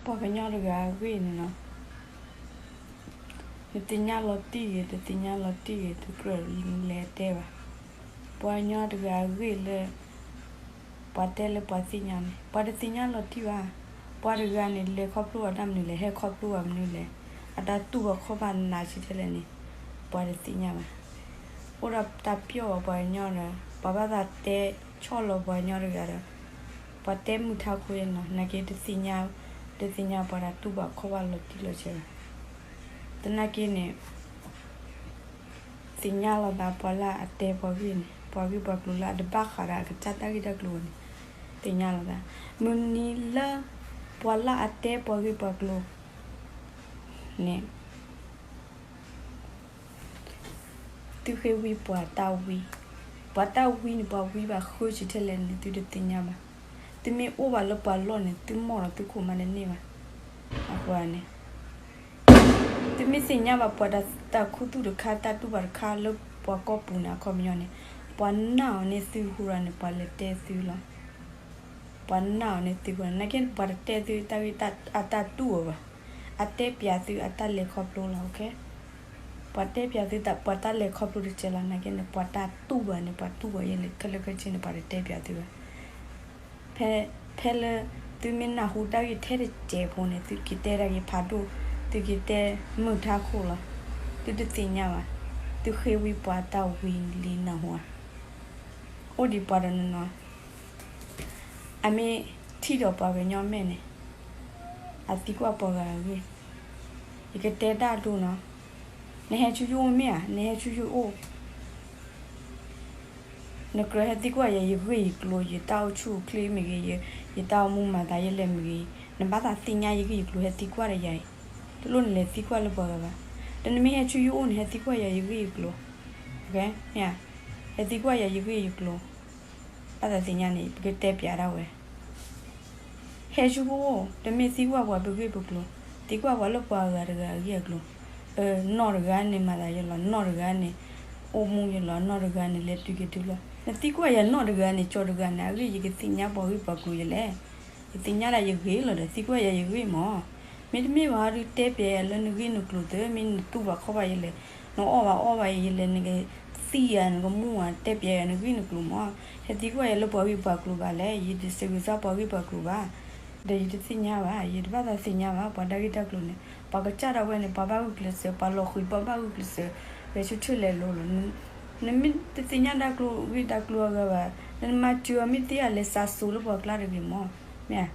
ပှၤကညီတဂၤအဂ့ၢ်န့ၣ်လီၤ. နသ့ၣ်ညါလီၤတံၢ်ဂ့ၤ တသ့ၣ်ညါလီၤတံၢ်ဂ့ၤ တကြၢးလဲၤတဲဘၣ်. ပှၤကညီတဂၤအဂ့ၢ်လၢ ပှၤတဲလၢပှၤသ့ၣ်ညါန့ၣ် ပှၤတသ့ၣ်ညါလီၤတံၢ်ဘၣ်. ပှၤတဂၤန့ၣ် လဲၤခီဖျိအီၤတၢ်မနုၤလဲၣ်, ဟဲခီဖျိအီၤမနုၤလဲၣ်, အတၢ်တူၢ်ဘၣ်ခီၣ်ဘၣ်နးဆံးထဲလဲၣ်န့ၣ် ပှၤတသ့ၣ်ညါဘၣ်. အိၣ်ဒီးတၢ်ပျီၣ်ဘၣ်ပှၤကညီဒီး ပှၤဘၣ်သးတဲဆီၣ်လီၤပှၤကညီတဂၤဒီး ပှၤတဲမုာ်ထါခိၣ်ယဲနီၤ, နာ်က့တသ့ၣ်ညါ, တသ့ၣ်ညါပှၤတၢ်တူၢ်ဘၣ်ခီၣ်ဘၣ်လီၤတံၢ်လီၤဆဲးဘၣ်. သနာ်က့န့ၣ် သ့ၣ်ညါလီၤသးပှၤလၢအတဲပှၤဂ့ၢ်န့ၣ် ပှၤဂ့ၢ်ပှၤကျိၤလၢအတဘၣ်ဃးဒီးအကစၢ်တၢ်ဂ့ၢ်တၢ်ကျိၤန့ၣ် သ့ၣ်ညါလီၤသး. မုၢ်နံၤလၢ ပှၤလၢအတဲပှၤဂ့ၢ်ပှၤကျိၤန့ၣ် သုဃ့ဝံပှၤတၢ်ဝံ, ပှၤတၢ်ဝံန့ၣ် ပှၤဝံဘၣ်ဃုဆံထဲလဲၣ်န့ၣ် သုတသ့ၣ်ညါဘၣ်. သုမ့ၢ်အိၣ်ဘၣ်လၢပှၤလီၢ်န့ၣ် သုမီၢ်ဒီးသုခိၣ်မးတန့ၢ်ဘၣ်. အဃိန့ၣ် သုမ့ၢ်သ့ၣ်ညါဘၣ်ပှၤတၢ်ခူသူၣ်တခါ တၢ်တူၢ်ဘၣ်တခါလၢပှၤကီၢ်ပူၤန့ၣ် အခီပညီန့ၣ် ပှၤနာ်အီၤန့ၢ်သုဃိရၤန့ၣ် ပှၤလဲၤတဲသုလီၤ. ပှၤနာ်အီၤန့ၢ်သုဃိရၤ နာ်က့ပှၤတတဲသုတၢ်ဂ့ၢ်အတၢ်တူၢ်အီၤဘၣ်. အတဲပၠးသုအတၢ်လဲၤခီဖျိလီၤ. ပှၤတဲပၠးသုပှၤတၢ်လဲၤခီဖျိတကဲလီၤ. နာ်က့န့ၣ် ပှၤတၢ်တူၢ်ဘၣ်န့ၣ် ပှၤတူၢ်ဘၣ်ယဲလဲၣ် ခဲလၢာ်ခဲဆ့န့ၣ် ပှၤတတဲပၠးသုဘၣ်. ဖဲ, ဖဲလၢသုမ့ၢ်နၢ်ဟူတၢ်ဂ့ၢ်ထဲတစဲးဖိန့ၣ် သုက့ၤတဲတၢ်ဂ့ၢ်ဖးဒိၣ်, သုက့ၤတဲမုာ်ထါခိၣ်လီၤ. သုတသ့ၣ်ညါဘၣ်. သုဃ့ဝံပှၤတၢ်ဝံလံနၢ်ဟူဧါ. အိၣ်ဒံးပှၤတနီၤနီၤ အမ့ၢ်ထံၣ်ဒီးပှၤကညီမဲာ်န့ၣ် အသံကွၢ်ပှၤဂၤအဂ့ၢ်, ယကတဲတၢ်ဒိနီၤ, နဟဲဆူယအိၣ်မ့ၢ်ဧါ, နဟဲဆူယအိၣ် နကြၢးဟဲသံကွၢ်ယၤ ယဂ့ၢ်ယကျိၤ ယတၢ်အိၣ်ဆူၣ်အိၣ်ချ့မ့ၢ်ဂ့ၤ, ယတၢ်အိၣ်မူမၤသးယဲလဲၣ်မ့ၢ်ဂ့ၤ, နဘၣ်သးသ့ၣ်ညါယဂ့ၢ်ယကျိၤ ဟဲသံကွၢ်ဒီးယၤအံၤ, တလိၣ်နလဲၤသံကွၢ်လၢပှၤဂၤဘၣ်. ဒီးနမ့ၢ်ဟဲဆူယအိၣ်န့ၣ် ဟဲသံကွၢ်ယၤယဂ့ၢ်ယကျိၤ, မ့ၢ်ဧါ, ဟဲသံကွၢ်ယၤယဂ့ၢ်ယကျိၤ ဘၣ်သးသ့ၣ်ညါန့ၣ် ပကတဲပၠးဒၣ်ဝဲ ဟဲဆူပအိၣ် တမ့ၢ်သံကွၢ်ပှၤပဂ့ၢ်ပကျိၤ, သံကွၢ်ပှၤလၢပှၤဂၤတဂၤအဂ့ၢ်အကျိၤ, နီၢ်တဂၤန့ၣ်မၤသးယဲလီၤ, နီၢ်တဂၤန့ၣ် အိၣ်မူယဲလီၤ, နီၢ်တဂၤန့ၣ် လဲၤတုၤက့ၤတုၤလီၤ. နသံကွၢ်ယၤနီၢ်တဂၤန့ၣ် ကၠီတဂၤန့ၣ် အဂ့ၢ်ယကသ့ၣ်ညါပှၤဂ့ၢ်ပှၤကျိၤယဲလဲၣ်. ယသ့ၣ်ညါဒၣ်ယဂ့ၢ်လီၤဒီး သံကွၢ်ယၤယဂ့ၢ်မး. မ့တမ့ၢ်ဘၣ်ဒီး တဲပၠးယၤလၢနဂ့ၢ်နကျိၤသ့, မ့ၢ်နတူၢ်ဘၣ်ခီဘၣ်ယဲလဲၣ်, နအီၣ်ဘၣ်အီဘၣ်ယဲလဲၣ်, နကသံယၤ နကမူဧါ, တဲပၠးယၤနဂ့ၢ်နကျိၤမး. ဟဲသံကွၢ်ယၤလၢပှၤဂ့ၢ်ပှၤကျိၤဘၣ်လဲၣ်, ယတစဲးဂုာ်စၢ်ပှၤဂ့ၢ်ပှၤကျိၤဘၣ်. ဒီးယတသ့ၣ်ညါဘၣ်, ယတဘၣ်သးသ့ၣ်ညါဘၣ် ပှၤတၢ်ဂ့ၢ်တၢ်ကျိၤန့ၣ်, ပှၤကစၢ်ဒၣ်ဝဲန့ၣ် ပှၤဘၣ်ဂုာ်ကျဲးစၢး, ပှၤလီၤဃံၤပှၤဘၣ်ဂုာ်ကျဲးစၢး, ဝဲဆူၣ်ဆူၣ်လဲၤလိၤလီၤ. နမ့ၢ်တသ့ၣ်ညါတၢ်ကျိၤဂ့ၢ်တၢ်ကျိၤအဂၤဘၣ်, နမၤစၢၤအီၤမ့ၢ်သ့အလဲၤစးစိၤလၢပှၤကျါတဂ့ၤမး, မ့ၢ်ဧါ.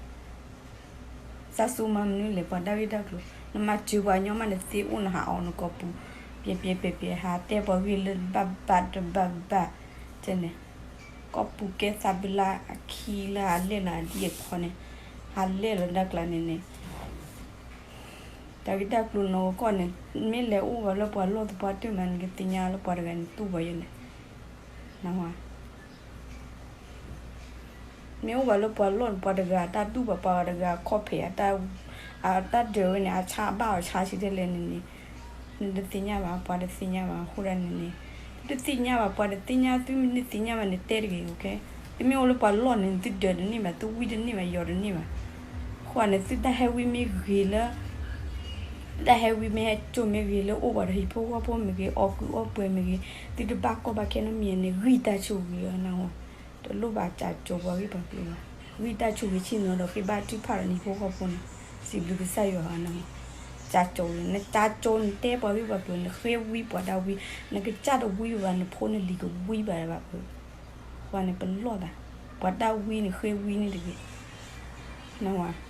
စးစိၤမၤမနုၤလဲၣ် ပှၤတၢ်ဂ့ၢ်တၢ်ကျိၤ, နမၤစၢၤပှၤကညီမး နသ့အိၣ်နဟးအီနကီၢ်ပူၤ, ပျဲပျဲပျဲပျဲ ဟးတဲပှၤဂ့ၢ်လၢဘၣ်ဘၣ်တဘၣ်ဘၣ်, တဲန့ၣ်, ကီၢ်ပူၤကဲသးဘျါအခံလၢဟးလဲၣ်လီၤအဒံၣ်အခီန့ၣ်, ဟးလဲၣ်လီၤတၢ်ကျါန့ၣ်န့ၣ် တၢ်ဂ့ၢ်တၢ်ကျိၤနီၢ်ကီၢ်န့ၣ် မ့ၢ်လဲၤအိၣ်ဘၣ်လၢပှၤလီၢ်သပှၢ်တၢၢ်မး နကသ့ၣ်ညါလၢပှၤတဂၤန့ၣ်တူၢ်ဘၣ်ယဲလဲၣ်. မ့ၢ်အိၣ်ဘၣ်လၢပှၤလီၢ်န့ၣ် ပှၤတဂၤအတၢ်တူၢ်ဘၣ် ပှၤတဂၤအခီၣ်ဖံး အတၢ်ဒၢးဝဲန့ၣ် အဆါအဘၣ်အီၤဆါဆံးထဲလဲၣ်န့ၣ်န့ၣ် နတသ့ၣ်ညါဘၣ် ပှၤတသ့ၣ်ညါဘၣ် အဃိဒၣ်န့ၣ်န့ၣ် သုတသ့ၣ်ညါဘၣ် ပှၤတသ့ၣ်ညါ သုမ့ၢ်တသ့ၣ်ညါဘၣ်န့ၣ် တဲတဂ့ၤ သုမ့ၢ်အိၣ်လၢပှၤလီၢ်န့ၣ် သုဒၢးတန့ၢ်ဘၣ် သုဝံတန့ၢ်ဘၣ် ယီၤတန့ၢ်ဘၣ်. အဃိန့ၣ် သုတၢ်ဟဲဝံမ့ၢ်ဂ့ၤလၢ တၢ်ဟဲဝံမ့ၢ်ဟဲစိာ်မ့ၢ်ဂ့ၤလၢ အိၣ်ဘၣ်ဒီးဟံၣ်ဖိဃီဖိမ့ၢ်ဂ့ၤ အီၣ်ကုၢ်အီၣ်ပှဲၤမ့ၢ်ဂ့ၤ သုတဘၣ်ကီဘၣ်ခဲနီတမံၤန့ၣ် ဂံၢ်တၢ်ဆိၣ်ဂ့ၤအီၤနၢ်ဟူ တလိၣ်ဘၣ်ကၠးကၠီၤပှၤဂ့ၢ်ပှၤကျိၤဘၣ်. ဂံၢ်တၢ်ဆိၣ်ဂ့ၤဆ့ၣ်နီၤဒီးဃ့ဘါထုကဖၣ်ဒီးနဟံၣ်ဖိဃီဖိန့ၣ် စံးဘျုးကစၢ်ယွၤနၢ်ဟူ ကၠးကၠီၤဝံၤ နကၠးကၠီၤနတဲပှၤဂ့ၢ်ပှၤကျိၤ နဃ့ဝံပှၤတၢ်ဝံ နကစၢ်တဝံဘၣ် နဖိနလံၤကဝံဘၣ်ဘၣ် ပှၤန့ၣ်ပလီၢ်သး ပှၤတၢ်ဝံန့ၣ်ဃ့ဝံန့ၣ်တဂ့ၤ နၢ်ဟူ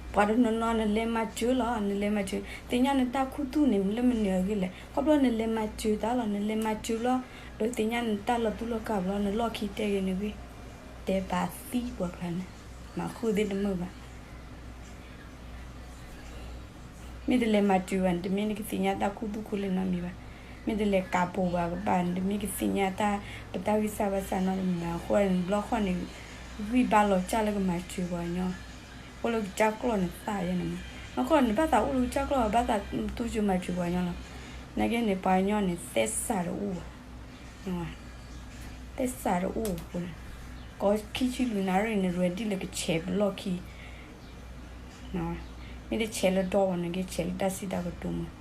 ပှၤတနီၤနီၤ နလဲၤမၤစၢၤလီၤ နလဲၤမၤစၢၤ သ့ၣ်ညါနတၢ်ခူသူၣ်န့ၣ် လၢမနုၤအဂ့ၢ်လဲၣ် ခီဖျိနလဲၤမၤစၢၤတၢ်လီၤ နလဲၤမၤစၢၤလီၤ အသ့ၣ်ညါနတၢ်လီၤတူၢ်လီၤကာ်ဘျီ နလီၢ်ခံတဲဂ့ၤနဂ့ၢ် တဲပာ်သံပှၤကျါန့ၣ် မၤဃုသ့ၣ်တမုာ်ဘၣ် မ့ၢ်တလဲၤမၤစၢၤဘၣ်န့ၣ် တမ့ၢ်နကသ့ၣ်ညါတၢ်ခူသူၣ်ခူလ့ၢ်နီတမံၤဘၣ်. မ့ၢ်တလဲၤကးပိာ်ဘၣ်ကဘၣ်န့ၣ် တမ့ၢ်ကသ့ၣ်ညါတၢ် ပတၢ်ဂံၢ်စၢ်ဘါစၢ်နီတမံၤဘၣ်. အဃိန့ၣ် ဘျီဃီန့ၣ် ဂံၢ်ဘါလီၤစၢ်လၢကမၤစၢၤပှၤကညီ အိၣ်လၢကစၢ်ကျီၢ်န့ၣ်သၣ်ယဲန့ၣ်မး. အဃိန့ၣ် ဘၣ်သးအိၣ်လၢကစၢ်ကျီၢ် ဘၣ်သးတူၢ်ကၠိမၤစၢၤပှၤကညီလီၤ. နာ်က့န့ၣ် ပှၤကညီန့ၣ် သဲစးတအိၣ်ဘၣ် သဲစးတအိၣ်အဃိန့ၣ် ကိးခံဆံလွံၢ်နၣ်ရံၣ်န့ၣ် ready လၢကဆဲးပလီၢ်ခံ မ့ၢ်တဆဲးလၢဒီဘၣ်န့ၣ် ကဆဲးလၢတၢ်စံးတၢ်ကတိၤမး,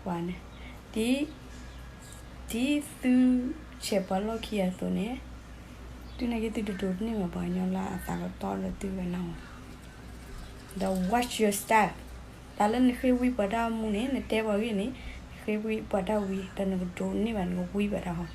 ပှၤန့ၣ်, ဒ်, ဒ်သုဆဲးပှၤလီၢ်ခံအသိးန့ၣ်, သုန့ၣ်က့သုတဒိးန့ၢ်ဘၣ်ပှၤကညီလၢအသးကတီၢ်လၢသုဝဲန့ၣ်, ဒီး watch your style, တၢ်လၢနဃ့ဝံပှၤတၢ်မူန့ၣ် နတဲပှၤဂ့ၢ်န့ၣ်, နဃ့ဝံပှၤတၢ်ဝံ ဒီးနကဒိးန့ၢ်ဘၣ် နကဝံဘၣ်တၢ်ဟီ,